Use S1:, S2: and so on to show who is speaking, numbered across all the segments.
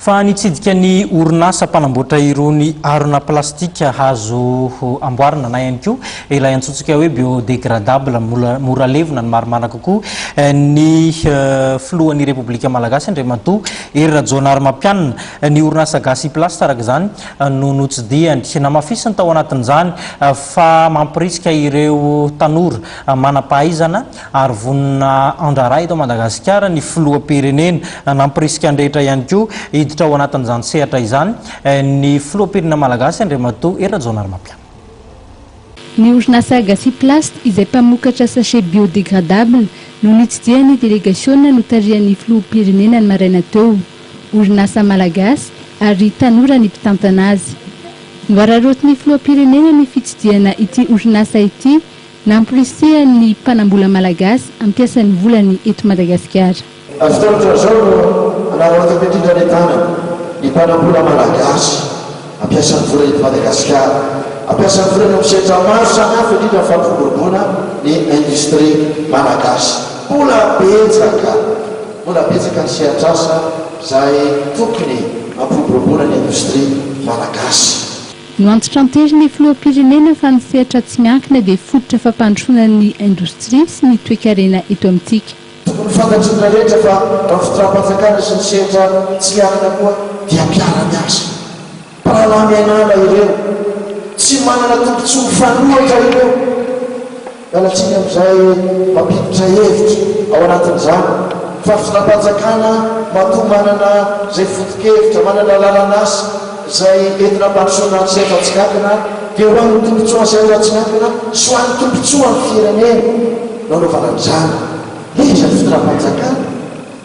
S1: Fa nitsidika ny orinasa mpanamboatra irony harona plastika azo amboarina na ihany koa ilay antsointsika hoe biodégradable, mora levona ny marimarina kokoa, ny filohan'ny Repoblika Malagasy Andriamatoa Hery Rajaonarimampianina. Ny orinasa Gasyplast araka izany no notsidihany. Namafisiny tao anatin'izany fa mampirisika ireo tanora manam-pahaizana ary vonona handraharaha eto Madagasikara ny filoham-pirenena. Nampirisika ny rehetra ihany koa hiditra ao anatin'izany sehatra izany ny filoham-pirenena malagasy Andriamatoa Hery Rajaonarimampianina.
S2: Ny orinasa Gasyplast izay mpamokatra sachet biodégradable no nitsidihan'ny delegasiona notarihan'ny filoham-pirenena ny maraina teo. Orinasa malagasy ary tanora ny mpitantana azy. Noararaotin'ny filoham-pirenena ny fitsidihana ity orinasa ity Namporisihany ny mpanambola malagasy hampiasa ny volany eto Madagasikara.
S3: Ary fotoana ohatran'izao no anararaotako indrindra ny tanana ny mpanambola malagasy hampiasa ny volany eto Madagasikara, hampiasa ny volany eo amin'ny sehatra maro samihafa indrindra ny fampiroboroboana ny industrie malagasy. Mbola betsaka, mbola betsaka ny sehatr'asa izay tokony hampiroboroboana ny industrie malagasy.
S2: Noantitranterin'ny Filoham-pirenena fa ny sehatra tsy miankina dia fototra fampandrosoana ny indostria sy ny toekarena eto amintsika.
S3: Tokony ho fantatry ny rehetra fa raha ny fitondram-panjakana sy ny sehatra tsy miankina koa dia mpiara-miasa, mpirahalahy miainala ireo, tsy manana tombontsoa mifanohitra ireo. Miala tsiny amin'izay mampiditra hevitra ao anatin'izany fa fitondram-panjakana matoa manana izay foto-kevitra, manana lalan'asa izay entina hampandrosoana ny sehatra tsy miankina dia ho an'ny tombontsoan'ny sehatra tsy miankina sy ho an'ny tombontsoan'ny firenena no anaovana an'izany. Iza ny fitondram-panjakana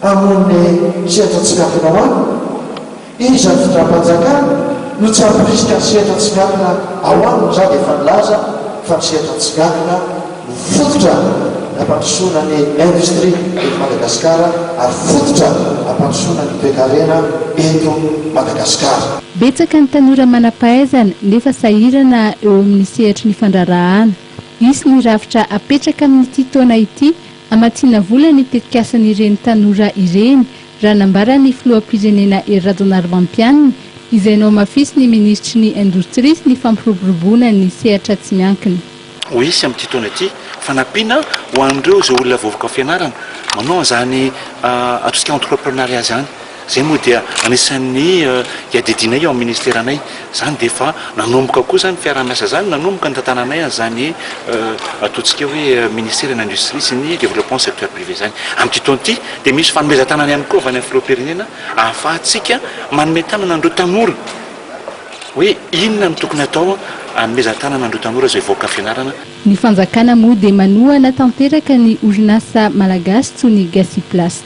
S3: hamono ny sehatra tsy miankina ao aminy? Iza ny fitondram-panjakana no tsy hamporisika ny sehatra tsy miankina ao aminy? Izaho dia efa nilaza fa ny sehatra tsy miankina no fototra nampandrosoana ny industrie eto Madagasikara ary fototra nampandrosoana ny toekarena eto Madagasikara.
S2: Betsaka ny tanora manam-pahaizana nefa sahirana eo amin'ny sehatry ny fandraharahana. Hisy ny rafitra apetraka amin'ity taona ity hamatsiana vola ny tetikasan'ireny tanora ireny raha nambaran'ny filoham-pirenena Hery Rajaonarimampianina, izay nohamafisin'ny minisitry ny Indostria sy ny fampiroboroboana ny sehatra tsy miankina.
S4: Ho hisy amin'ity taona ity fanampiana ho an'ireo izay olona voavoka fianarana manao an'izany ataontsika entrepreneuriat izany. Izay moa dia anisan'ny iadidianay ao amin'ny ministeranay. Izany dia efa nanomboka koa izany fiaraha-miasa izany, nanomboka nitantananay an'izany ataontsika hoe ministeran'ny industrie sy ny développement secteur privé izany. Amin'ity taona ity dia misy fanomezan-tanana ihany koa avy any amin'ny filoham-pirenena ahafahantsika manome tanana an'ireo tanora hoe inona no tokony hatao hanomezan-tanana an'ireo tanora izay voaka fianarana.
S2: Ny fanjakana moa dia manohana tanteraka ny orinasa malagasy toy ny Gasyplast.